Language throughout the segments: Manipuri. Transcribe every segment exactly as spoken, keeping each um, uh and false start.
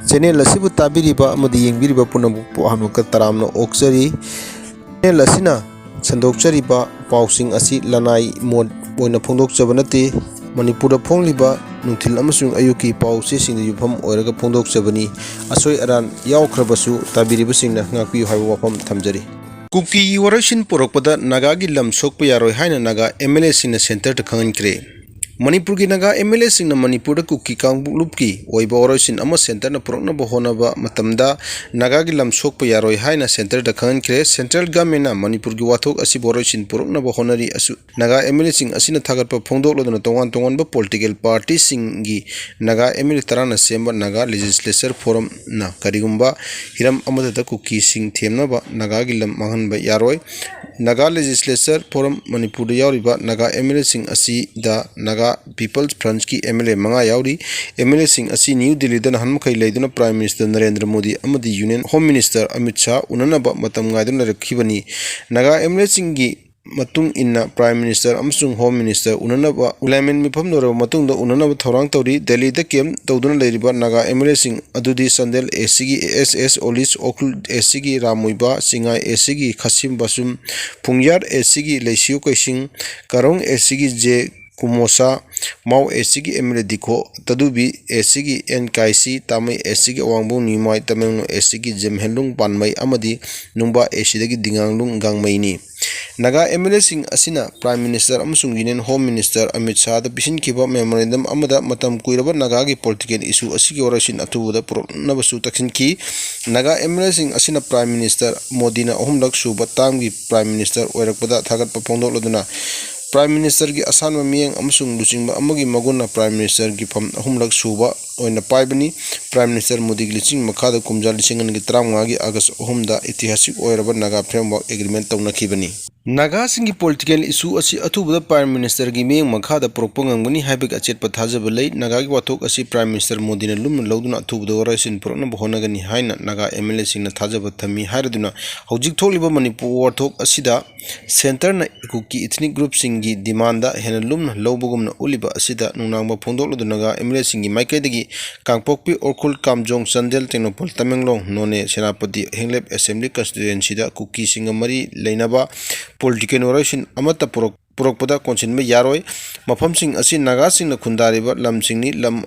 ꯆꯦꯅꯦꯜ ꯑꯁꯤꯕꯨ ꯇꯥꯕꯤꯔꯤꯕ ꯑꯃꯗꯤ ꯌꯦꯡꯕꯤꯔꯤꯕ ꯄꯨꯝꯅꯃꯛꯄꯨ ꯑꯍꯥꯟꯕ ꯇꯔꯥꯝꯅ ꯑꯣꯛꯆꯔꯤ꯫ ꯆꯦꯅꯦꯜ ꯑꯁꯤꯅ ꯁꯟꯗꯣꯛꯆꯔꯤꯕ ꯄꯥꯎꯁꯤꯡ ꯑꯁꯤ ꯂꯅꯥꯏ ꯃꯣꯠ ꯑꯣꯏꯅ ꯐꯣꯡꯗꯣꯛꯆꯕ ꯅꯠꯇꯦ꯫ ꯃꯅꯤꯄꯨꯔꯗ ꯐꯣꯡꯂꯤꯕ ꯅꯨꯡꯊꯤꯜ ꯑꯃꯁꯨꯡ ꯑꯌꯨꯛꯀꯤ ꯄꯥꯎ ꯆꯦꯁꯤꯡꯗ ꯌꯨꯝꯐꯝ ꯑꯣꯏꯔꯒ ꯐꯣꯡꯗꯣꯛꯆꯕꯅꯤ꯫ ꯑꯁꯣꯏ ꯑꯔꯥꯟ ꯌꯥꯎꯈ꯭ꯔꯕꯁꯨ ꯇꯥꯕꯤꯔꯤꯕꯁꯤꯡꯅ ꯉꯥꯛꯄꯤꯌꯨ ꯍꯥꯏꯕ ꯋꯥꯐꯝ ꯊꯝꯖꯔꯤ꯫ ꯀꯨꯀꯤꯒꯤ ꯋꯥꯔꯣꯏꯁꯤꯟ ꯄꯨꯔꯛꯄꯗ ꯅꯥꯒꯥꯒꯤ ꯂꯝ ꯁꯣꯛꯄ ꯌꯥꯔꯣꯏ ꯍꯥꯏꯅ ꯅꯥꯒꯥ ꯑꯦꯝ ꯑꯦꯜ ꯑꯦꯁꯤꯡꯅ ꯁꯦꯟꯇꯔꯗ ꯈꯪꯍꯟꯈ꯭ꯔꯦ꯫ ꯃꯅꯤꯄꯨꯔꯒꯤ ꯅꯥꯒꯥ ꯑꯦꯝ ꯑꯦꯜ ꯑꯦꯁꯤꯡꯅ ꯃꯅꯤꯄꯨꯔꯗ ꯀꯨꯀꯤ ꯀꯥꯡꯂꯨꯞꯀꯤ ꯑꯣꯏꯕ ꯋꯥꯔꯣꯏꯁꯤꯟ ꯑꯃ ꯁꯦꯟꯇꯔꯅ ꯄꯨꯔꯛꯅꯕ ꯍꯣꯠꯅꯕ ꯃꯇꯝꯗ ꯅꯥꯒꯥꯒꯤ ꯂꯝ ꯁꯣꯛꯄ ꯌꯥꯔꯣꯏ ꯍꯥꯏꯅ ꯁꯦꯟꯇꯔꯗ ꯈꯪꯍꯟꯈ꯭ꯔꯦ꯫ ꯁꯦꯟꯇ꯭ꯔꯦꯜ ꯒꯚꯔꯟꯃꯦꯟꯅ ꯃꯅꯤꯄꯨꯔꯒꯤ ꯋꯥꯊꯣꯛ ꯑꯁꯤꯕꯨ ꯋꯥꯔꯣꯏꯁꯤꯟ ꯄꯨꯔꯛꯅꯕ ꯍꯣꯠꯅꯔꯤ ꯑꯁꯨ ꯅꯥꯒꯥ ꯑꯦꯝ ꯑꯦꯜ ꯑꯦꯁꯤꯡ ꯑꯁꯤꯅ ꯊꯥꯒꯠꯄ ꯐꯣꯡꯗꯣꯛꯂꯗꯨꯅ ꯇꯣꯉꯥꯟ ꯇꯣꯉꯥꯟꯕ ꯄꯣꯂꯤꯇꯤꯀꯦꯜ ꯄꯥꯔꯇꯤꯁꯤꯡꯒꯤ ꯅꯥꯒꯥ ꯑꯦꯝ ꯑꯦꯜ ꯑꯦ ꯇꯔꯥꯅ ꯁꯦꯝꯕ ꯅꯥꯒꯥ ꯂꯦꯖꯤꯁꯂꯦꯆꯔ ꯐꯣꯔꯝꯅ ꯀꯔꯤꯒꯨꯝꯕ ꯍꯤꯔꯝ ꯑꯃꯠꯇꯗ ꯀꯨꯀꯤꯁꯤꯡ ꯊꯦꯝꯅꯕ ꯅꯥꯒꯥꯒꯤ ꯂꯝ ꯃꯥꯡꯍꯟꯕ ꯌꯥꯔꯣꯏ꯫ ꯅꯥꯒꯥ ꯂꯦꯖꯤꯁꯂꯦꯆꯔ ꯐꯣꯔꯝ ꯃꯅꯤꯄꯨꯔꯗ ꯌꯥꯎꯔꯤꯕ ꯅꯥꯒꯥ ꯑꯦꯝ ꯑꯦꯜ ꯑꯦꯁꯤꯡ ꯑꯁꯤꯗ ꯅꯥꯒꯥ ꯄꯤꯄꯜꯁ ꯐ꯭ꯔꯟꯠꯀꯤ ꯑꯦꯝ ꯑꯦꯜ ꯑꯦ ꯃꯉꯥ ꯌꯥꯎꯔꯤ꯫ ꯑꯦꯝ ꯑꯦꯜ ꯑꯦꯁꯤꯡ ꯑꯁꯤ ꯅ꯭ꯌꯨ ꯗꯤꯜꯂꯤꯗ ꯅꯍꯥꯟ ꯃꯈꯩ ꯂꯩꯗꯨꯅ ꯄ꯭ꯔꯥꯏꯝ ꯃꯤꯅꯤꯁꯇꯔ ꯅꯔꯦꯟꯗ꯭ꯔ ꯃꯣꯗꯤ ꯑꯃꯗꯤ union home minister Amit Shah ꯎꯅꯅꯕ ꯃꯇꯝ ꯉꯥꯏꯗꯨꯅ ꯂꯩꯔꯛꯈꯤꯕꯅꯤ꯫ ꯅꯥꯒꯥ ꯑꯦꯝ ꯑꯦꯜ ꯑꯦꯁꯤꯡꯒꯤ ꯃꯇꯨꯡ ꯏꯟꯅ ꯄ꯭ꯔꯥꯏꯝ ꯃꯤꯅꯤꯁꯇꯔ ꯑꯃꯁꯨꯡ ꯍꯣꯝ ꯃꯤꯅꯤꯁꯇꯔ ꯎꯅꯅꯕ, ꯑꯦꯂꯥꯏꯟꯃꯦꯟ ꯃꯤꯐꯝ ꯂꯣꯏꯔꯕ ꯃꯇꯨꯡꯗ ꯎꯅꯅꯕ ꯊꯧꯔꯥꯡ ꯇꯧꯔꯤ꯫ ꯗꯦꯜꯂꯤꯗ ꯀꯦꯝꯞ ꯇꯧꯗꯨꯅ ꯂꯩꯔꯤꯕ ꯅꯥꯒꯥ ꯑꯦꯝ ꯑꯦꯜ ꯑꯦꯁꯤꯡ ꯑꯗꯨꯗꯤ ꯆꯥꯟꯗꯦꯜ ꯑꯦ ꯁꯤꯒꯤ ꯑꯦꯁ ꯑꯦꯁ ꯑꯣꯂꯤꯁ, ꯎꯈ꯭ꯔꯨꯜ ꯑꯦ ꯁꯤꯒꯤ ꯔꯥꯝ ꯃꯨꯏꯕꯥ, ꯁꯤꯡꯉꯥꯏ ꯑꯦ ꯁꯤꯒꯤ ꯈꯥꯁꯤꯝ ꯕꯥꯁꯨꯝ, ꯐꯨꯡꯌꯥꯔ ꯑꯦ ꯁꯤꯒꯤ ꯂꯩꯁꯤꯌꯨ ꯀꯩꯁꯤꯡ, ꯀꯥꯔꯣꯡ ꯑꯦ ꯁꯤꯒꯤ ꯖꯦ ꯀꯨꯃꯣꯁꯥ, ꯃꯥꯎ ꯑꯦ ꯁꯤꯒꯤ ꯑꯦꯝ ꯑꯦꯜ ꯑꯦ ꯗꯤꯈꯣ, ꯇꯗꯨꯕꯤ ꯑꯦ ꯁꯤꯒꯤ ꯑꯦꯟ ꯀꯥꯏꯁꯤ, ꯇꯥꯃꯩ ꯑꯦ ꯁꯤꯒꯤ ꯑꯋꯥꯡꯕꯨꯡ ꯅꯤꯃꯥꯏ, ꯇꯃꯦꯡꯂꯣꯡ ꯑꯦ ꯁꯤꯒꯤ ꯖꯦꯝꯍꯦꯟꯂꯨꯡ ꯄꯥꯟꯃꯩ ꯑꯃꯗꯤ ꯅꯨꯡꯕꯥ ꯑꯦ ꯁꯤꯗꯒꯤ ꯗꯤꯉꯥꯡꯂꯨꯡ ꯒꯥꯡꯃꯩꯅꯤ꯫ ꯅꯥꯒꯥ ꯑꯦꯝ ꯑꯦꯜ ꯑꯦꯁꯤꯡ ꯑꯁꯤꯅ ꯄ꯭ꯔꯥꯏꯝ ꯃꯤꯅꯤꯁꯇꯔ ꯑꯃꯁꯨꯡ ꯌꯨꯅꯤꯌꯟ ꯍꯣꯝ ꯃꯤꯅꯤꯁꯇꯔ ꯑꯃꯤꯠ ꯁꯥꯍꯗ ꯄꯤꯁꯤꯟꯈꯤꯕ ꯃꯦꯃꯣꯔꯦꯟꯗꯝ ꯑꯃꯗ ꯃꯇꯝ ꯀꯨꯏꯔꯕ ꯅꯥꯒꯥꯒꯤ ꯄꯣꯂꯤꯇꯤꯀꯦꯜ ꯏꯁꯨ ꯑꯁꯤꯒꯤ ꯋꯥꯔꯣꯏꯁꯤꯟ ꯑꯊꯨꯕꯗ ꯄꯨꯔꯛꯅꯕꯁꯨ ꯇꯛꯁꯤꯟꯈꯤ꯫ ꯅꯥꯒꯥ ꯑꯦꯝ ꯑꯦꯜ ꯑꯦꯁꯤꯡ ꯑꯁꯤꯅ ꯄ꯭ꯔꯥꯏꯝ ꯃꯤꯅꯤꯁꯇꯔ ꯃꯣꯗꯤꯅ ꯑꯍꯨꯝꯂꯛ ꯁꯨꯕ ꯇꯥꯝꯒꯤ ꯄ꯭ꯔꯥꯏꯝ ꯃꯤꯅꯤꯁꯇꯔ ꯑꯣꯏꯔꯛꯄꯗ ꯊꯥꯒꯠꯄ ꯐꯣꯡꯗꯣꯛꯂꯗꯨꯅ ꯄ꯭ꯔꯥꯏꯝ ꯃꯤꯅꯤꯁꯇꯔꯒꯤ ꯑꯁꯥꯟꯕ ꯃꯤꯠꯌꯦꯡ ꯑꯃꯁꯨꯡ ꯂꯨꯆꯤꯡꯕ ꯑꯃꯒꯤ ꯃꯒꯨꯟꯅ ꯄ꯭ꯔꯥꯏꯝ ꯃꯤꯅꯤꯁꯇꯔꯒꯤ ꯐꯝ ꯑꯍꯨꯝꯂꯛ ꯁꯨꯕ ꯑꯣꯏꯅ ꯄꯥꯏꯕꯅꯤ꯫ ꯄ꯭ꯔꯥꯏꯝ ꯃꯤꯅꯤꯁꯇꯔ ꯃꯣꯗꯤꯒꯤ ꯂꯨꯆꯤꯡ ꯃꯈꯥꯗ ꯀꯨꯝꯖꯥ ꯂꯤꯁꯤꯡ ꯑꯅꯤꯒꯤ ꯇꯔꯥꯃꯉꯥꯒꯤ ꯑꯥꯒꯁ ꯑꯍꯨꯝꯗ ꯏꯇꯤꯍꯥꯁꯤꯛ ꯑꯣꯏꯔꯕ ꯅꯥꯒꯥ ꯐ꯭ꯔꯦꯝꯋꯥꯔꯛ ꯑꯦꯒ꯭ꯔꯤꯃꯦꯟ ꯇꯧꯅꯈꯤꯕꯅꯤ꯫ ꯅꯥꯒꯥꯁꯤꯡꯒꯤ political issue ꯑꯁꯤ ꯑꯊꯨꯕꯗ Prime Ministerꯒꯤ ꯃꯤꯠꯌꯦꯡ ꯃꯈꯥꯗ ꯄꯨꯔꯛꯄ ꯉꯝꯒꯅꯤ ꯍꯥꯏꯕꯒꯤ ꯑꯆꯦꯠꯄ ꯊꯥꯖꯕ ꯂꯩ꯫ ꯅꯥꯒꯥꯒꯤ ꯋꯥꯊꯣꯛ ꯑꯁꯤ Prime Minister ꯃꯣꯗꯤꯅ ꯂꯨꯝꯅ ꯂꯧꯗꯨꯅ ꯑꯊꯨꯕꯗ ꯋꯥꯔꯣꯏꯁꯤꯟ ꯄꯨꯔꯛꯅꯕ ꯍꯣꯠꯅꯒꯅꯤ ꯍꯥꯏꯅ ꯅꯥꯒꯥ MLAꯁꯤꯡꯅ ꯊꯥꯖꯕ ꯊꯝꯃꯤ ꯍꯥꯏꯔꯗꯨꯅ, ꯍꯧꯖꯤꯛ ꯊꯣꯛꯂꯤꯕ ꯃꯅꯤꯄꯨꯔ ꯋꯥꯊꯣꯛ ꯑꯁꯤꯗ Centreꯅ ꯀꯨꯀꯤ ethnic groupꯁꯤꯡꯒꯤ demandꯗ ꯍꯦꯟꯅ ꯂꯨꯝꯅ ꯂꯧꯕꯒꯨꯝꯅ ꯎꯠꯂꯤꯕ ꯑꯁꯤꯗ ꯅꯨꯡꯅꯥꯡꯕ ꯐꯣꯡꯗꯣꯛꯂꯗꯨꯅ ꯅꯥꯒꯥ MLAꯁꯤꯡꯒꯤ ꯃꯥꯏꯀꯩꯗꯒꯤ ꯀꯥꯡꯄꯣꯛꯄꯤ, ꯎꯈ꯭ꯔꯨꯜ, ꯀꯥꯝꯖꯣꯡ, ꯆꯥꯟꯗꯦꯜ, ꯇꯦꯡꯅꯧꯄꯜ, ꯇꯃꯦꯡꯂꯣꯡ, ꯅꯣꯅꯦ, ꯁꯦꯅꯥꯄꯇꯤ, ꯍꯦꯡꯂꯦꯞ Assembly Constituencyꯗ ꯀꯨꯀꯤꯁꯤꯡꯒ ꯃꯔꯤ ꯂꯩꯅꯕ political ꯋꯥꯔꯣꯏꯁꯤꯟ ꯑꯃꯠꯇ ꯄꯨꯔꯛ-, ꯄꯨꯔꯛꯄꯗ ꯀꯣꯟꯁꯤꯟꯕ ꯌꯥꯔꯣꯏ꯫ ꯃꯐꯝꯁꯤꯡ ꯑꯁꯤ ꯅꯥꯒꯥꯁꯤꯡꯅ ꯈꯨꯟꯗꯥꯔꯤꯕ ꯂꯝꯁꯤꯡꯅꯤ꯫ ꯂꯝ,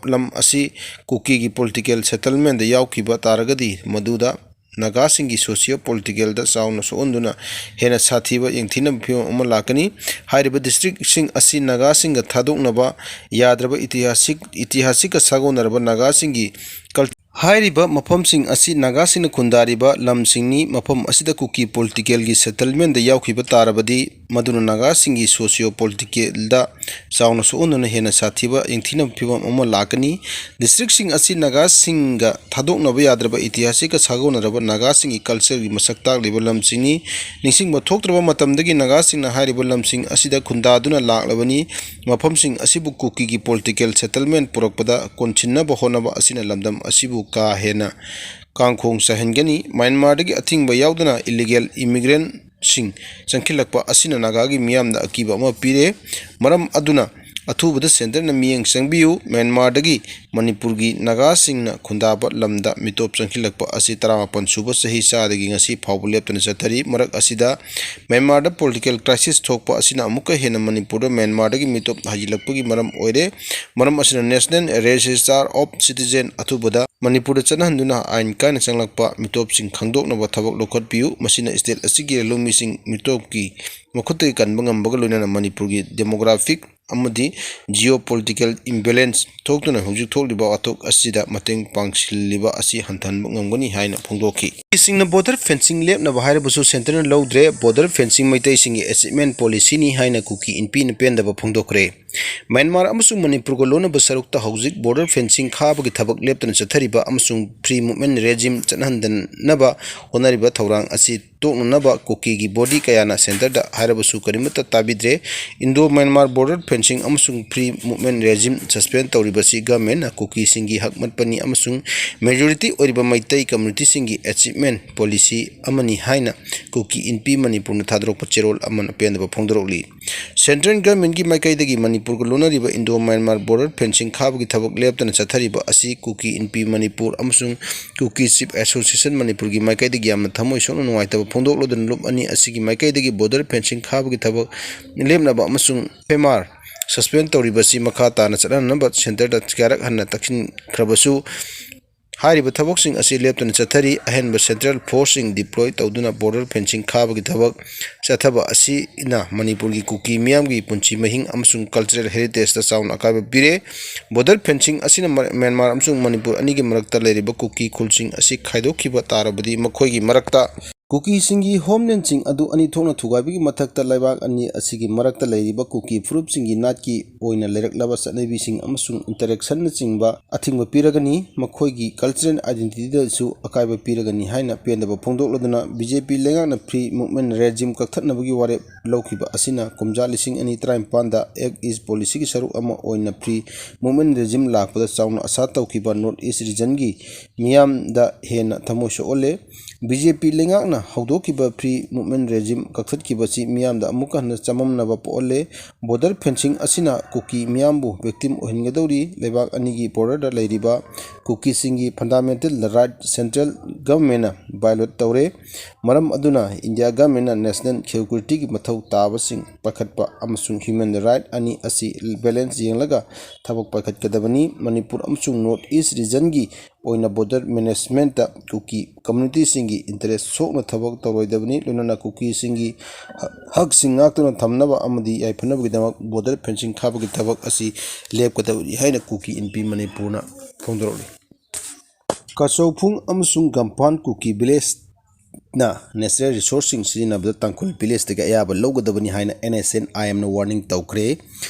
ꯂꯝ ꯑꯁꯤ ꯀꯨꯀꯤꯒꯤ political settlementꯗ ꯌꯥꯎꯈꯤꯕ ꯇꯥꯔꯒꯗꯤ, ꯃꯗꯨꯗ ꯅꯥꯒꯥꯁꯤꯡꯒꯤ socio-politicalꯗ ꯆꯥꯎꯅ ꯁꯣꯛꯍꯟꯗꯨꯅ ꯍꯦꯟꯅ ꯁꯥꯊꯤꯕ ꯌꯦꯡꯊꯤꯅꯕ ꯐꯤꯚꯝ ꯑꯃ ꯂꯥꯛꯀꯅꯤ꯫ ꯍꯥꯏꯔꯤꯕ districtꯁꯤꯡ ꯑꯁꯤ ꯅꯥꯒꯥꯁꯤꯡꯒ ꯊꯥꯗꯣꯛꯅꯕ ꯌꯥꯗ꯭ꯔꯕ ꯏꯇꯤꯍꯥꯁꯤꯛ, ꯏꯇꯤꯍꯥꯁꯤꯛꯀ ꯁꯥꯒꯣꯟꯅꯔꯕ ꯅꯥꯒꯥꯁꯤꯡꯒꯤ cul-, ꯍꯥꯏꯔꯤꯕ ꯃꯐꯝꯁꯤꯡ ꯑꯁꯤ ꯅꯥꯒꯥꯁꯤꯡꯅ ꯈꯨꯟꯗꯥꯔꯤꯕ ꯂꯝꯁꯤꯡꯅꯤ꯫ ꯃꯐꯝ ꯑꯁꯤꯗ ꯀꯨꯀꯤ politicalꯒꯤ settlementꯗ ꯌꯥꯎꯈꯤꯕ ꯇꯥꯔꯕꯗꯤ, ꯃꯗꯨꯅ ꯅꯥꯒꯥꯁꯤꯡꯒꯤ socio-politicalꯗ ꯆꯥꯎꯅ ꯁꯣꯛꯍꯟꯗꯨꯅ ꯍꯦꯟꯅ ꯁꯥꯊꯤꯕ ꯌꯦꯡꯊꯤꯅꯕ ꯐꯤꯚꯝ ꯑꯃ ꯂꯥꯛꯀꯅꯤ꯫ Districtꯁꯤꯡ ꯑꯁꯤ ꯅꯥꯒꯥꯁꯤꯡꯒ ꯊꯥꯗꯣꯛꯅꯕ ꯌꯥꯗ꯭ꯔꯕ ꯏꯇꯤꯍꯥꯁꯤꯛꯀ ꯁꯥꯒꯣꯟꯅꯔꯕ ꯅꯥꯒꯥꯁꯤꯡꯒꯤ cultureꯒꯤ ꯃꯁꯛ ꯇꯥꯛꯂꯤꯕ ꯂꯝꯁꯤꯡꯅꯤ꯫ ꯅꯤꯡꯁꯤꯡꯕ ꯊꯣꯛꯇ꯭ꯔꯕ ꯃꯇꯝꯗꯒꯤ ꯅꯥꯒꯥꯁꯤꯡꯅ ꯍꯥꯏꯔꯤꯕ ꯂꯝꯁꯤꯡ ꯑꯁꯤꯗ ꯈꯨꯟꯗꯥꯗꯨꯅ ꯂꯥꯛꯂꯕꯅꯤ꯫ ꯃꯐꯝꯁꯤꯡ ꯑꯁꯤꯕꯨ ꯀꯨꯀꯤꯒꯤ political settlement ꯄꯨꯔꯛꯄꯗ ꯀꯣꯟꯁꯤꯟꯅꯕ ꯍꯣꯠꯅꯕ ꯑꯁꯤꯅ ꯂꯝꯗꯝ ꯑꯁꯤꯕꯨ ꯀꯥ ꯍꯦꯟꯅ ꯀꯥꯡꯈꯣꯡ ꯆꯥꯏꯍꯟꯒꯅꯤ꯫ ꯃ꯭ꯌꯥꯟꯃꯥꯔꯗꯒꯤ ꯑꯊꯤꯡꯕ ꯌꯥꯎꯗꯅ illegal immigrantꯁꯤꯡ ꯆꯪꯈꯠꯂꯛꯄ ꯑꯁꯤꯅ ꯅꯥꯒꯥꯒꯤ ꯃꯤꯌꯥꯝꯗ ꯑꯀꯤꯕ ꯑꯃ ꯄꯤꯔꯦ꯫ ꯃꯔꯝ ꯑꯗꯨꯅ ꯑꯊꯨꯕꯗ Centreꯅ ꯃꯤꯠꯌꯦꯡ ꯆꯪꯕꯤꯌꯨ꯫ ꯃ꯭ꯌꯥꯟꯃꯥꯔꯗꯒꯤ ꯃꯅꯤꯄꯨꯔꯒꯤ ꯅꯥꯒꯥꯁꯤꯡꯅ ꯈꯨꯟꯗꯥꯕ ꯂꯝꯗ ꯃꯤꯇꯣꯞ ꯆꯪꯈꯠꯂꯛꯄ ꯑꯁꯤ ꯇꯔꯥꯃꯥꯄꯟ ꯁꯨꯕ ꯆꯍꯤ ꯆꯥꯗꯒꯤ ꯉꯁꯤ ꯐꯥꯎꯕ ꯂꯦꯞꯇꯅ ꯆꯠꯊꯔꯤ꯫ ꯃꯔꯛ ꯑꯁꯤꯗ ꯃ꯭ꯌꯥꯟꯃꯥꯔꯗ political crisis ꯊꯣꯛꯄ ꯑꯁꯤꯅ ꯑꯃꯨꯛꯀ ꯍꯦꯟꯅ ꯃꯅꯤꯄꯨꯔꯗ ꯃ꯭ꯌꯥꯟꯃꯥꯔꯗꯒꯤ ꯃꯤꯇꯣꯞ ꯍꯥꯏꯖꯤꯜꯂꯛꯄꯒꯤ ꯃꯔꯝ ꯑꯣꯏꯔꯦ꯫ ꯃꯔꯝ ꯑꯁꯤꯅ National Register of Citizen ꯑꯊꯨꯕꯗ ꯃꯅꯤꯄꯨꯔꯗ ꯆꯠꯅꯍꯟꯗꯨꯅ ꯑꯥꯏꯟ ꯀꯥꯏꯅ ꯆꯪꯂꯛꯄ ꯃꯤꯇꯣꯞꯁꯤꯡ ꯈꯪꯗꯣꯛꯅꯕ ꯊꯕꯛ ꯂꯧꯈꯠꯄꯤꯌꯨ꯫ ꯃꯁꯤꯅ state ꯑꯁꯤꯒꯤ ꯂꯧꯃꯤꯁꯤꯡ ꯃꯤꯇꯣꯞꯀꯤ ꯃꯈꯨꯠꯇꯒꯤ ꯀꯟꯕ ꯉꯝꯕꯒ ꯂꯣꯏꯅꯅ ꯃꯅꯤꯄꯨꯔꯒꯤ demographic ꯑꯃꯗꯤ geopolitical imbalance ꯊꯣꯛꯇꯨꯅ ꯍꯧꯖꯤꯛ ꯊꯣꯛꯂꯤꯕ ꯋꯥꯊꯣꯛ ꯑꯁꯤꯗ ꯃꯇꯦꯡ ꯄꯥꯡꯁꯤꯜꯂꯤꯕ ꯑꯁꯤ ꯍꯟꯊꯍꯟꯕ ꯉꯝꯒꯅꯤ ꯍꯥꯏꯅ ꯐꯣꯡꯗꯣꯛꯈꯤ꯫ ꯀꯨꯀꯤꯁꯤꯡꯅ border fencing ꯂꯦꯞꯅꯕ ꯍꯥꯏꯔꯕꯁꯨ centreꯅ ꯂꯧꯗ꯭ꯔꯦ꯫ Border fencing ꯃꯩꯇꯩꯁꯤꯡꯒꯤ achievement policyꯅꯤ ꯍꯥꯏꯅ ꯀꯨꯀꯤ ꯏꯟꯄꯤꯅ ꯄꯦꯟꯗꯕ ꯐꯣꯡꯗꯣꯛꯈ꯭ꯔꯦ꯫ ꯃ꯭ꯌꯥꯟꯃꯥꯔ ꯑꯃꯁꯨꯡ ꯃꯅꯤꯄꯨꯔꯒ ꯂꯣꯟꯅꯕ ꯁꯔꯨꯛꯇ ꯍꯧꯖꯤꯛ border fencing ꯈꯥꯕꯒꯤ ꯊꯕꯛ ꯂꯦꯞꯇꯅ ꯆꯠꯊꯔꯤꯕ ꯑꯃꯁꯨꯡ free movement regime ꯆꯠꯍꯟꯗꯅꯕ ꯍꯣꯠꯅꯔꯤꯕ ꯊꯧꯔꯥꯡ ꯑꯁꯤ ꯇꯣꯛꯅꯅꯕ ꯀꯨꯀꯤꯒꯤ body ꯀꯌꯥꯅ centreꯗ ꯍꯥꯏꯔꯕꯁꯨ ꯀꯔꯤꯃꯠꯇ ꯇꯥꯕꯤꯗ꯭ꯔꯦ꯫ Indo-Myanmar border fencing ꯑꯃꯁꯨꯡ free movement regime suspend ꯇꯧꯔꯤꯕꯁꯤ governmentꯅ ꯀꯨꯀꯤꯁꯤꯡꯒꯤ ꯍꯛ ꯃꯠꯄꯅꯤ ꯑꯃꯁꯨꯡ majority ꯑꯣꯏꯔꯤꯕ ꯃꯩꯇꯩ communityꯁꯤꯡꯒꯤ achievement policy ꯑꯃꯅꯤ ꯍꯥꯏꯅ ꯀꯨꯀꯤ ꯏꯟꯄꯤ ꯃꯅꯤꯄꯨꯔꯅ ꯊꯥꯗꯣꯔꯛꯄ ꯆꯦꯔꯣꯜ ꯑꯃꯅ ꯄꯦꯟꯗꯕ ꯐꯣꯡꯗꯣꯔꯛꯂꯤ꯫ Central governmentꯀꯤ ꯃꯥꯏꯀꯩꯗꯒꯤ ꯃꯅꯤꯄꯨꯔꯒ ꯂꯣꯟꯅꯔꯤꯕ Indo-Myanmar border fencing ꯈꯥꯕꯒꯤ ꯊꯕꯛ ꯂꯦꯞꯇꯅ ꯆꯠꯊꯔꯤꯕ ꯑꯁꯤ ꯀꯨꯀꯤ ꯏꯟꯄꯤ ꯃꯅꯤꯄꯨꯔ ꯑꯃꯁꯨꯡ ꯀꯨꯀꯤ Chief Association ꯃꯅꯤꯄꯨꯔꯒꯤ ꯃꯥꯏꯀꯩꯗꯒꯤ ꯌꯥꯝꯅ ꯊꯃꯣꯏ ꯁꯣꯛꯅ ꯅꯨꯡꯉꯥꯏꯇꯕ ꯐꯣꯡꯗꯣꯛꯂꯗꯨꯅ ꯂꯨꯞ ꯑꯅꯤ ꯑꯁꯤꯒꯤ ꯃꯥꯏꯀꯩꯗꯒꯤ border fencing ꯈꯥꯕꯒꯤ ꯊꯕꯛ ꯂꯦꯞꯅꯕ ꯑꯃꯁꯨꯡ FMR suspend ꯇꯧꯔꯤꯕꯁꯤ ꯃꯈꯥ ꯇꯥꯅ ꯆꯠꯍꯟꯅꯕ centreꯗ ꯀꯌꯥꯔꯛ ꯍꯟꯅ ꯇꯛꯁꯤꯟꯈ꯭ꯔꯕꯁꯨ ꯍꯥꯏꯔꯤꯕ ꯊꯕꯛꯁꯤꯡ ꯑꯁꯤ ꯂꯦꯞꯇꯅ ꯆꯠꯊꯔꯤ꯫ ꯑꯍꯦꯟꯕ central forceꯁꯤꯡ deploy ꯇꯧꯗꯨꯅ border fencing ꯈꯥꯕꯒꯤ ꯊꯕꯛ ꯆꯠꯊꯕ ꯑꯁꯤꯅ ꯃꯅꯤꯄꯨꯔꯒꯤ ꯀꯨꯀꯤ ꯃꯤꯌꯥꯝꯒꯤ ꯄꯨꯟꯁꯤ ꯃꯍꯤꯡ ꯑꯃꯁꯨꯡ cultural heritageꯇ ꯆꯥꯎꯅ ꯑꯀꯥꯏꯕ ꯄꯤꯔꯦ꯫ Border fencing ꯑꯁꯤꯅ ꯃ-, ꯃ꯭ꯌꯥꯟꯃꯥꯔ ꯑꯃꯁꯨꯡ ꯃꯅꯤꯄꯨꯔ ꯑꯅꯤꯒꯤ ꯃꯔꯛꯇ ꯂꯩꯔꯤꯕ ꯀꯨꯀꯤ ꯈꯨꯜꯁꯤꯡ ꯑꯁꯤ ꯈꯥꯏꯗꯣꯛꯈꯤꯕ ꯇꯥꯔꯕꯗꯤ ꯃꯈꯣꯏꯒꯤ ꯃꯔꯛꯇ ꯀꯨꯀꯤꯁꯤꯡꯒꯤ homelandꯁꯤꯡ ꯑꯗꯨ ꯑꯅꯤ ꯊꯣꯛꯅ ꯊꯨꯒꯥꯏꯕꯒꯤ ꯃꯊꯛꯇ ꯂꯩꯕꯥꯛ ꯑꯅꯤ ꯑꯁꯤꯒꯤ ꯃꯔꯛꯇ ꯂꯩꯔꯤꯕ ꯀꯨꯀꯤ ꯐꯨꯔꯨꯞꯁꯤꯡꯒꯤ ꯅꯥꯠꯀꯤ ꯑꯣꯏꯅ ꯂꯩꯔꯛꯂꯕ ꯆꯠꯅꯕꯤꯁꯤꯡ ꯑꯃꯁꯨꯡ interactionꯅꯆꯤꯡꯕ ꯑꯊꯤꯡꯕ ꯄꯤꯔꯒꯅꯤ, ꯃꯈꯣꯏꯒꯤ cultural identityꯗꯁꯨ ꯑꯀꯥꯏꯕ ꯄꯤꯔꯒꯅꯤ ꯍꯥꯏꯅ ꯄꯦꯟꯗꯕ ꯐꯣꯡꯗꯣꯛꯂꯗꯨꯅ BJP ꯂꯩꯉꯥꯛꯅ free movement regime ꯀꯛꯊꯠꯅꯕꯒꯤ ꯋꯥꯔꯦꯞ ꯂꯧꯈꯤꯕ ꯑꯁꯤꯅ ꯀꯨꯝꯖꯥ ꯂꯤꯁꯤꯡ ꯑꯅꯤ ꯇꯔꯥꯅꯤꯄꯥꯟꯗ Act East policyꯒꯤ ꯁꯔꯨꯛ ꯑꯃ ꯑꯣꯏꯅ free movement regime ꯂꯥꯛꯄꯗ ꯆꯥꯎꯅ ꯑꯁꯥ ꯇꯧꯈꯤꯕ North East regionꯒꯤ ꯃꯤꯌꯥꯝꯗ ꯍꯦꯟꯅ ꯊꯃꯣꯏ ꯁꯣꯛꯍꯜꯂꯦ꯫ BJP ꯂꯩꯉꯥꯛꯅ ꯍꯧꯗꯣꯛꯈꯤꯕ free movement regime ꯀꯛꯊꯠꯈꯤꯕꯁꯤ ꯃꯤꯌꯥꯝꯗ ꯑꯃꯨꯛꯀ ꯍꯟꯅ ꯆꯃꯝꯅꯕ ꯄꯣꯛꯍꯜꯂꯦ꯫ Border fencing ꯑꯁꯤꯅ ꯀꯨꯀꯤ ꯃꯤꯌꯥꯝꯕꯨ victim ꯑꯣꯏꯍꯟꯒꯗꯧꯔꯤ꯫ ꯂꯩꯕꯥꯛ ꯑꯅꯤꯒꯤ borderꯗ ꯂꯩꯔꯤꯕ ꯀꯨꯀꯤꯁꯤꯡꯒꯤ fundamental right central governmentꯅ violate ꯇꯧꯔꯦ꯫ ꯃꯔꯝ ꯑꯗꯨꯅ India governmentꯅ national securityꯒꯤ ꯃꯊꯧ ꯇꯥꯕꯁꯤꯡ ꯄꯥꯏꯈꯠꯄ ꯑꯃꯁꯨꯡ human right ꯑꯅꯤ ꯑꯁꯤ balance ꯌꯦꯡꯂꯒ ꯊꯕꯛ ꯄꯥꯏꯈꯠꯀꯗꯕꯅꯤ꯫ ꯃꯅꯤꯄꯨꯔ ꯑꯃꯁꯨꯡ North East regionꯒꯤ ꯑꯣꯏꯅ border managementꯇ ꯀꯨꯀꯤ communityꯁꯤꯡꯒꯤ interest ꯁꯣꯛꯅ ꯊꯕꯛ ꯇꯧꯔꯣꯏꯗꯕꯅꯤ, ꯂꯣꯏꯅꯅ ꯀꯨꯀꯤꯁꯤꯡꯒꯤ ꯍ-, ꯍꯛꯁꯤꯡ ꯉꯥꯛꯇꯨꯅ ꯊꯝꯅꯕ ꯑꯃꯗꯤ ꯌꯥꯏꯐꯅꯕꯒꯤꯗꯃꯛ border fencing ꯈꯥꯕꯒꯤ ꯊꯕꯛ ꯑꯁꯤ ꯂꯦꯞꯀꯗꯕꯅꯤ ꯍꯥꯏꯅ ꯀꯨꯀꯤ ꯏꯟꯄꯤ ꯃꯅꯤꯄꯨꯔꯅ ꯐꯣꯡꯗꯣꯔꯛꯂꯤ꯫ ꯀꯆꯧꯐꯨꯡ ꯑꯃꯁꯨꯡ ꯒꯝꯐꯥꯟ ꯀꯨꯀꯤ village ꯅ natural resourceꯁꯤꯡ ꯁꯤꯖꯤꯟꯅꯕꯗ ꯇꯥꯡꯈꯨꯜ villageꯇꯒꯤ ꯑꯌꯥꯕ ꯂꯧꯒꯗꯕꯅꯤ ꯍꯥꯏꯅ NSNIMꯅ warning ꯇꯧꯈ꯭ꯔꯦ꯫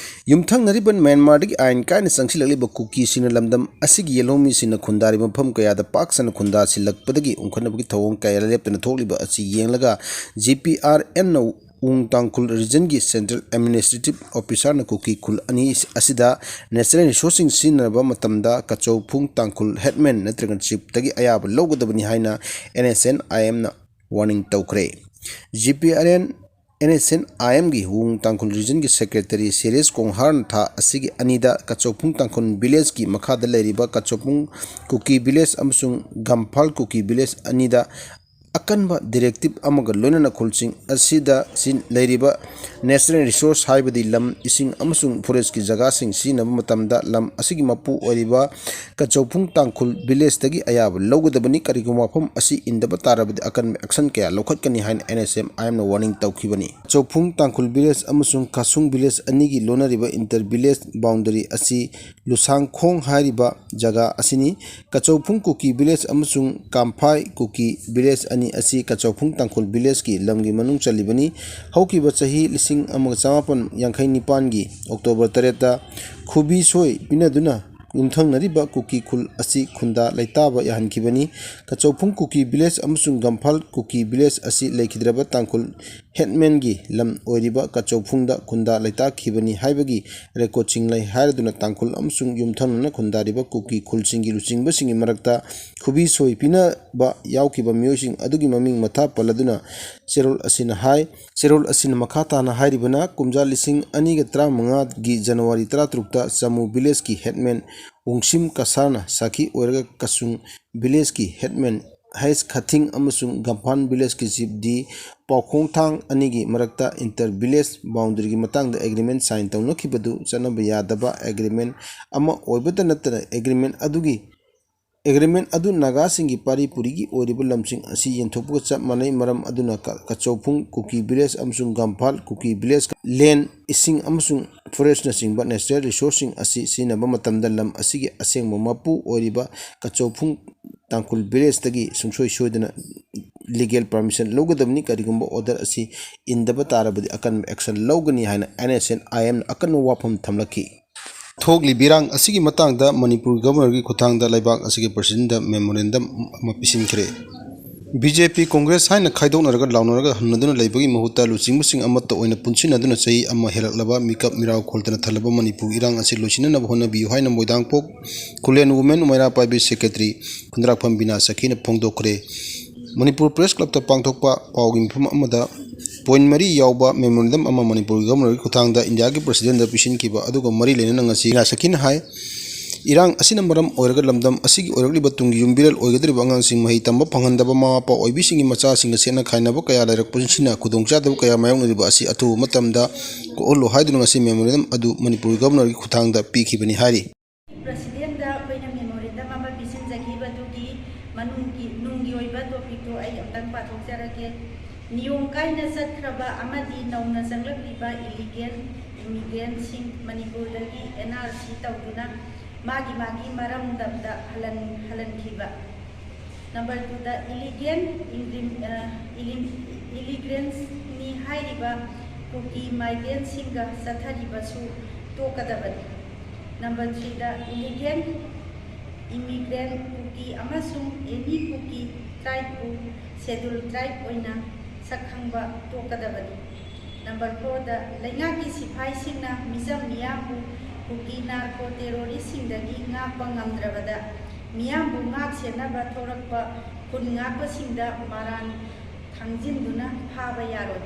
ꯌꯨꯝꯊꯪꯅꯔꯤꯕ ꯃ꯭ꯌꯥꯟꯃꯥꯔꯗꯒꯤ ꯑꯥꯏꯟ ꯀꯥꯏꯅ ꯆꯪꯁꯤꯜꯂꯛꯂꯤꯕ ꯀꯨꯀꯤꯁꯤꯡꯅ ꯂꯝꯗꯝ ꯑꯁꯤꯒꯤ ꯌꯦꯜꯍꯧꯃꯤꯁꯤꯡꯅ ꯈꯨꯟꯗꯥꯔꯤꯕ ꯃꯐꯝ ꯀꯌꯥꯗ ꯄꯥꯛ ꯁꯟꯅ ꯈꯨꯟꯗꯥꯁꯤꯜꯂꯛꯄꯗꯒꯤ ꯎꯪꯈꯠꯅꯕꯒꯤ ꯊꯧꯑꯣꯡ ꯀꯌꯥ ꯂꯦꯞꯇꯅ ꯊꯣꯛꯂꯤꯕ ꯑꯁꯤ ꯌꯦꯡꯂꯒ GPRNꯅ ꯋꯨꯡ ꯇꯥꯡꯈꯨꯜ regionꯒꯤ central administrative officerꯅ ꯀꯨꯀꯤ ꯈꯨꯜ ꯑꯅꯤ ꯑꯁꯤꯗ natural resourceꯁꯤꯡ ꯁꯤꯖꯤꯟꯅꯕ ꯃꯇꯝꯗ ꯀꯆꯧꯐꯨꯡ ꯇꯥꯡꯈꯨꯜ headman ꯅꯠꯇ꯭ꯔꯒ chiefꯇꯒꯤ ꯑꯌꯥꯕ ꯂꯧꯒꯗꯕꯅꯤ ꯍꯥꯏꯅ NSNIMꯅ warning ꯇꯧꯈ꯭ꯔꯦ꯫ GPRN NSNIMꯒꯤ ꯋꯨꯡ ꯇꯥꯡꯈꯨꯜ regionꯒꯤ secretary ꯁꯦꯔꯤꯁ ꯀꯣꯡꯍꯥꯔꯅ ꯊꯥ ꯑꯁꯤꯒꯤ ꯑꯅꯤꯗ ꯀꯆꯧꯐꯨꯡ ꯇꯥꯡꯈꯨꯜ villageꯀꯤ ꯃꯈꯥꯗ ꯂꯩꯔꯤꯕ ꯀꯆꯧꯐꯨꯡ ꯀꯨꯀꯤ village ꯑꯃꯁꯨꯡ ꯒꯝꯐꯥꯜ ꯀꯨꯀꯤ village ꯑꯅꯤꯗ ꯑꯀꯟꯕ directive ꯑꯃꯒ ꯂꯣꯏꯅꯅ ꯈꯨꯜꯁꯤꯡ ꯑꯁꯤꯗ ꯁꯤ-, ꯂꯩꯔꯤꯕ natural resource ꯍꯥꯏꯕꯗꯤ ꯂꯝ, ꯏꯁꯤꯡ ꯑꯃꯁꯨꯡ forestꯀꯤ ꯖꯒꯥꯁꯤꯡ ꯁꯤꯖꯤꯟꯅꯕ ꯃꯇꯝꯗ ꯂꯝ ꯑꯁꯤꯒꯤ ꯃꯄꯨ ꯑꯣꯏꯔꯤꯕ ꯀꯆꯧꯐꯨꯡ ꯇꯥꯡꯈꯨꯜ villageꯇꯒꯤ ꯑꯌꯥꯕ ꯂꯧꯒꯗꯕꯅꯤ꯫ ꯀꯔꯤꯒꯨꯝꯕ ꯋꯥꯐꯝ ꯑꯁꯤ ꯏꯟꯗꯕ ꯇꯥꯔꯕꯗꯤ ꯑꯀꯟꯕ action ꯀꯌꯥ ꯂꯧꯈꯠꯀꯅꯤ ꯍꯥꯏꯅ NSNIMꯅ warning ꯇꯧꯈꯤꯕꯅꯤ꯫ ꯀꯆꯧꯐꯨꯡ ꯇꯥꯡꯈꯨꯜ village ꯑꯃꯁꯨꯡ ꯀꯥꯁꯨꯡ village ꯑꯅꯤꯒꯤ ꯂꯣꯟꯅꯔꯤꯕ inter village boundary ꯑꯁꯤ ꯂꯨꯁꯥꯡꯈꯣꯡ ꯍꯥꯏꯔꯤꯕ ꯖꯒꯥ ꯑꯁꯤꯅꯤ꯫ ꯀꯆꯧꯐꯨꯡ ꯀꯨꯀꯤ village ꯑꯃꯁꯨꯡ ꯀꯥꯝꯐꯥꯏ ꯀꯨꯀꯤ village ꯑꯅꯤ ꯑꯁꯤ ꯀꯆꯧꯐꯨꯡ ꯇꯥꯡꯈꯨꯜ villageꯀꯤ ꯂꯝꯒꯤ ꯃꯅꯨꯡ ꯆꯜꯂꯤꯕꯅꯤ꯫ ꯍꯧꯈꯤꯕ ꯆꯍꯤ ꯂꯤꯁꯤꯡ ꯑꯃꯒ ꯆꯃꯥꯄꯟ ꯌꯥꯡꯈꯩ ꯅꯤꯄꯥꯟꯒꯤ October ꯇꯔꯦꯠꯇ ꯈꯨꯕꯤ ꯁꯣꯏ ꯄꯤꯅꯗꯨꯅ ꯌꯨꯝꯊꯪꯅꯔꯤꯕ ꯀꯨꯀꯤ ꯈꯨꯜ ꯑꯁꯤ ꯈꯨꯟꯗꯥ ꯂꯩꯇꯥꯕ ꯌꯥꯍꯟꯈꯤꯕꯅꯤ꯫ ꯀꯆꯧꯐꯨꯡ ꯀꯨꯀꯤ village ꯑꯃꯁꯨꯡ ꯒꯝꯐꯥꯜ ꯀꯨꯀꯤ village ꯑꯁꯤ ꯂꯩꯈꯤꯗ꯭ꯔꯕ ꯇꯥꯡꯈꯨꯜ headmanꯒꯤ ꯂꯝ ꯑꯣꯏꯔꯤꯕ ꯀꯆꯧꯐꯨꯡꯗ ꯈꯨꯟꯗꯥ ꯂꯩꯇꯥꯈꯤꯕꯅꯤ ꯍꯥꯏꯕꯒꯤ recordꯁꯤꯡ ꯂꯩ ꯍꯥꯏꯔꯗꯨꯅ ꯇꯥꯡꯈꯨꯜ ꯑꯃꯁꯨꯡ ꯌꯨꯝꯊꯪꯅꯅ ꯈꯨꯟꯗꯥꯔꯤꯕ ꯀꯨꯀꯤ ꯈꯨꯜꯁꯤꯡꯒꯤ ꯂꯨꯆꯤꯡꯕꯁꯤꯡꯒꯤ ꯃꯔꯛꯇ ꯈꯨꯕꯤ ꯁꯣꯏ ꯄꯤꯅꯕ ꯌꯥꯎꯈꯤꯕ ꯃꯤꯑꯣꯏꯁꯤꯡ ꯑꯗꯨꯒꯤ ꯃꯃꯤꯡ ꯃꯊꯥ ꯄꯜꯂꯗꯨꯅ ꯆꯦꯔꯣꯜ ꯑꯁꯤꯅ ꯍꯥꯏ꯫ ꯆꯦꯔꯣꯜ ꯑꯁꯤꯅ ꯃꯈꯥ ꯇꯥꯅ ꯍꯥꯏꯔꯤꯕꯅ, ꯀꯨꯝꯖꯥ ꯂꯤꯁꯤꯡ ꯑꯅꯤꯒ ꯇꯔꯥꯃꯉꯥꯒꯤ January ꯇꯔꯥꯇꯔꯨꯛꯇ ꯆꯃꯨ villageꯀꯤ headman ꯋꯨꯡꯁꯤꯝ ꯀꯁꯥꯔꯅ ꯁꯥꯈꯤ ꯑꯣꯏꯔꯒ ꯀꯁꯨꯡ villageꯀꯤ headman ꯍꯩꯁ ꯈꯊꯤꯡ ꯑꯃꯁꯨꯡ ꯒꯝꯐꯥꯟ villageꯀꯤ chief ꯗꯤ ꯄꯥꯎꯈꯣꯡꯊꯥꯡ ꯑꯅꯤꯒꯤ ꯃꯔꯛꯇ inter village boundaryꯒꯤ ꯃꯇꯥꯡꯗ agreement sign ꯇꯧꯅꯈꯤꯕꯗꯨ ꯆꯠꯅꯕ ꯌꯥꯗꯕ agreement ꯑꯃ ꯑꯣꯏꯕꯇ ꯅꯠꯇꯅ agreement ꯑꯗꯨꯒꯤ ꯑꯦꯒ꯭ꯔꯤꯃꯦꯟ ꯑꯗꯨ ꯅꯥꯒꯥꯁꯤꯡꯒꯤ ꯄꯥꯔꯤ ꯄꯨꯔꯤꯒꯤ ꯑꯣꯏꯔꯤꯕ ꯂꯝꯁꯤꯡ ꯑꯁꯤ ꯌꯦꯟꯊꯣꯛꯄꯒ ꯆꯞ ꯃꯥꯟꯅꯩ꯫ ꯃꯔꯝ ꯑꯗꯨꯅ ꯀ-, ꯀꯆꯧꯐꯨꯡ ꯀꯨꯀꯤ ꯚꯤꯂꯦꯖ ꯑꯃꯁꯨꯡ ꯒꯝꯐꯥꯜ ꯀꯨꯀꯤ ꯚꯤꯂꯦꯖ ꯂꯦꯟ, ꯏꯁꯤꯡ ꯑꯃꯁꯨꯡ ꯐꯣꯔꯦꯁꯅꯆꯤꯡꯕ ꯅꯦꯆꯔꯦꯜ ꯔꯤꯁꯣꯔꯁꯁꯤꯡ ꯑꯁꯤ ꯁꯤꯖꯤꯟꯅꯕ ꯃꯇꯝꯗ ꯂꯝ ꯑꯁꯤꯒꯤ ꯑꯁꯦꯡꯕ ꯃꯄꯨ ꯑꯣꯏꯔꯤꯕ ꯀꯆꯧꯐꯨꯡ ꯇꯥꯡꯈꯨꯜ ꯚꯤꯂꯦꯖꯇꯒꯤ ꯁꯨꯡꯁꯣꯏ ꯁꯣꯏꯗꯅ ꯂꯤꯒꯦꯜ ꯄꯥꯔꯃꯤꯁꯟ ꯂꯧꯒꯗꯕꯅꯤ꯫ ꯀꯔꯤꯒꯨꯝꯕ ꯑꯣꯔꯗꯔ ꯑꯁꯤ ꯏꯟꯗꯕ ꯇꯥꯔꯕꯗꯤ ꯑꯀꯟꯕ ꯑꯦꯛꯁꯟ ꯂꯧꯒꯅꯤ ꯍꯥꯏꯅ ꯑꯦꯟ ꯑꯦꯁ ꯑꯦꯟ ꯑꯥꯏ ꯑꯦꯝꯅ ꯑꯀꯟꯕ ꯋꯥꯐꯝ ꯊꯝꯂꯛꯈꯤ꯫ ꯊꯣꯛꯂꯤ ꯏꯔꯥꯡ ꯑꯁꯤꯒꯤ ꯃꯇꯥꯡꯗ ꯃꯅꯤꯄꯨꯔ ꯒꯚꯔꯅꯔꯒꯤ ꯈꯨꯠꯊꯥꯡꯗ ꯂꯩꯕꯥꯛ ꯑꯁꯤꯒꯤ ꯄ꯭ꯔꯁꯤꯗꯦꯟꯗ ꯃꯦꯃꯣꯔꯦꯟꯗꯝ ꯑꯃ ꯄꯤꯁꯤꯟꯈ꯭ꯔꯦ꯫ ꯕꯤ ꯖꯦ ꯄꯤ ꯀꯣꯡꯒ꯭ꯔꯦꯁ ꯍꯥꯏꯅ ꯈꯥꯏꯗꯣꯛꯅꯔꯒ ꯂꯥꯎꯅꯔꯒ ꯍꯟꯅꯗꯨꯅ ꯂꯩꯕꯒꯤ ꯃꯍꯨꯠꯇ ꯂꯨꯆꯤꯡꯕꯁꯤꯡ ꯑꯃꯠꯇ ꯑꯣꯏꯅ ꯄꯨꯟꯁꯤꯟꯅꯗꯨꯅ ꯆꯍꯤ ꯑꯃ ꯍꯦꯜꯂꯛꯂꯕ ꯃꯤꯀꯞ ꯃꯤꯔꯥꯎ ꯈꯣꯜꯗꯅ ꯊꯜꯂꯕ ꯃꯅꯤꯄꯨꯔ ꯏꯔꯥꯡ ꯑꯁꯤ ꯂꯣꯏꯁꯤꯟꯅꯅꯕ ꯍꯣꯠꯅꯕꯤꯌꯨ ꯍꯥꯏꯅ ꯃꯣꯏꯗꯥꯡꯄꯣꯛ ꯈꯨꯂꯦꯟ ꯋꯨꯃꯦꯟ ꯃꯩꯔꯥ ꯄꯥꯏꯕꯤ ꯁꯦꯀ꯭ꯔꯦꯇꯔꯤ ꯈꯨꯟꯗ꯭ꯔꯥꯛꯐꯝ ꯕꯤꯅꯥ ꯁꯈꯤꯅ ꯐꯣꯡꯗꯣꯛꯈ꯭ꯔꯦ꯫ ꯃꯅꯤꯄꯨꯔ ꯄ꯭ꯔꯦꯁ ꯀ꯭ꯂꯕꯇ ꯄꯥꯡꯊꯣꯛꯄ ꯄꯥꯎꯒꯤ ꯃꯤꯐꯝ ꯑꯃꯗ ꯄꯣꯏꯟ ꯃꯔꯤ ꯌꯥꯎꯕ ꯃꯦꯃꯣꯔꯦꯟꯗꯝ ꯑꯃ ꯃꯅꯤꯄꯨꯔꯒꯤ ꯒꯚꯔꯅꯔꯒꯤ ꯈꯨꯠꯊꯥꯡꯗ ꯏꯟꯗꯤꯌꯥꯒꯤ ꯄ꯭ꯔꯁꯤꯗꯦꯟꯗ ꯄꯤꯁꯤꯟꯈꯤꯕ ꯑꯗꯨꯒ ꯃꯔꯤ ꯂꯩꯅꯅ ꯉꯁꯤ ꯕꯤꯅꯥ ꯁꯈꯤꯅ ꯍꯥꯏ, ꯏꯔꯥꯡ ꯑꯁꯤꯅ ꯃꯔꯝ ꯑꯣꯏꯔꯒ ꯂꯝꯗꯝ ꯑꯁꯤꯒꯤ ꯑꯣꯏꯔꯛꯂꯤꯕ ꯇꯨꯡꯒꯤ ꯌꯨꯝꯕꯤꯔꯦꯜ ꯑꯣꯏꯒꯗꯧꯔꯤꯕ ꯑꯉꯥꯡꯁꯤꯡ ꯃꯍꯩ ꯇꯝꯕ ꯐꯪꯍꯟꯗꯕ, ꯃꯃꯥ ꯃꯄꯥ ꯑꯣꯏꯕꯤꯁꯤꯡꯒꯤ ꯃꯆꯥꯁꯤꯡꯒ ꯁꯦꯠꯅ ꯈꯥꯏꯅꯕ ꯀꯌꯥ ꯂꯩꯔꯛꯄꯁꯤꯅ ꯈꯨꯗꯣꯡꯆꯥꯗꯕ ꯀꯌꯥ ꯃꯥꯌꯣꯛꯅꯔꯤꯕ ꯑꯁꯤ ꯑꯊꯨꯕ ꯃꯇꯝꯗ ꯀꯣꯛꯍꯜꯂꯨ ꯍꯥꯏꯗꯨꯅ ꯉꯁꯤ ꯃꯦꯃꯣꯔꯦꯟꯗꯝ ꯑꯗꯨ ꯃꯅꯤꯄꯨꯔꯒꯤ ꯒꯚꯔꯅꯔꯒꯤ ꯈꯨꯠꯊꯥꯡꯗ ꯄꯤꯈꯤꯕꯅꯤ ꯍꯥꯏꯔꯤ꯫ ꯄ꯭ꯔꯁꯤꯗꯦꯟꯗ ꯑꯩꯈꯣꯏꯅ ꯃꯦꯃꯣꯔꯦꯟꯗꯝ ꯑꯃ ꯄꯤꯁꯤꯟꯖꯈꯤꯕꯗꯨꯒꯤ ꯃꯅꯨꯡꯒꯤ, ꯅꯨꯡꯒꯤ ꯑꯣꯏꯕ ꯇꯣꯄꯤꯛꯇꯨ ꯑꯩ ꯑꯝꯇꯪ ꯄꯥꯊꯣꯛꯆꯔꯛꯀꯦ꯫ ꯅꯤꯌꯣꯝ ꯀꯥꯏꯅ ꯆꯠꯈ꯭ꯔꯕ ꯑꯃꯗꯤ ꯅꯧꯅ ꯆꯪꯂꯛꯂꯤꯕ ꯏꯂꯤꯒꯦꯜ ꯏꯃꯤꯒ꯭ꯔꯦꯟꯁꯤꯡ ꯃꯅꯤꯄꯨꯔꯗꯒꯤ ꯑꯦꯟ ꯑꯥꯔ ꯁꯤ ꯇꯧꯗꯨꯅ ꯃꯥꯒꯤ ꯃꯥꯒꯤ ꯃꯔꯝꯗꯝꯗ ꯍꯜꯍꯟ-, ꯍꯜꯍꯟꯈꯤꯕ꯫ ꯅꯝꯕꯔ ꯇꯨꯗ ꯏꯂꯤꯒꯦꯜ ꯏꯝꯒ꯭ꯔꯤꯝ-, ꯑ, ꯏꯂꯤꯝ-, ꯏꯂꯤꯒ꯭ꯔꯦꯟꯁꯅꯤ ꯍꯥꯏꯔꯤꯕ ꯀꯨꯀꯤ ꯃꯥꯏꯒ꯭ꯔꯦꯟꯁꯤꯡꯒ ꯆꯠꯊꯔꯤꯕꯁꯨ ꯇꯣꯛꯀꯗꯕꯅꯤ꯫ ꯅꯝꯕꯔ ꯊ꯭ꯔꯤꯗ ꯏꯂꯤꯒꯦꯜ ꯏꯃꯤꯒ꯭ꯔꯦꯟ ꯀꯨꯀꯤ ꯑꯃꯁꯨꯡ ꯑꯦꯅꯤ ꯀꯨꯀꯤ ꯇ꯭ꯔꯥꯏꯕꯄꯨ ꯁꯦꯗꯨꯜ ꯇ꯭ꯔꯥꯏꯕ ꯑꯣꯏꯅ ꯁꯛꯈꯪꯕ ꯇꯣꯛꯀꯗꯕꯅꯤ꯫ ꯅꯝꯕꯔ ꯐꯣꯔꯗ ꯂꯩꯉꯥꯛꯀꯤ ꯁꯤꯐꯥꯏꯁꯤꯡꯅ ꯃꯤꯆꯝ ꯃꯤꯌꯥꯝꯕꯨ ꯀꯨꯀꯤ ꯅꯥꯔꯀꯣ ꯇꯦꯔꯣꯔꯤꯁꯁꯤꯡꯗꯒꯤ ꯉꯥꯛꯄ ꯉꯝꯗ꯭ꯔꯕꯗ ꯃꯤꯌꯥꯝꯕꯨ ꯉꯥꯛ ꯁꯦꯟꯅꯕ ꯊꯣꯔꯛꯄ ꯈꯨꯟ ꯉꯥꯛꯄꯁꯤꯡꯗ ꯃꯔꯥꯟ ꯈꯪꯖꯤꯟꯗꯨꯅ ꯐꯥꯕ ꯌꯥꯔꯣꯏ꯫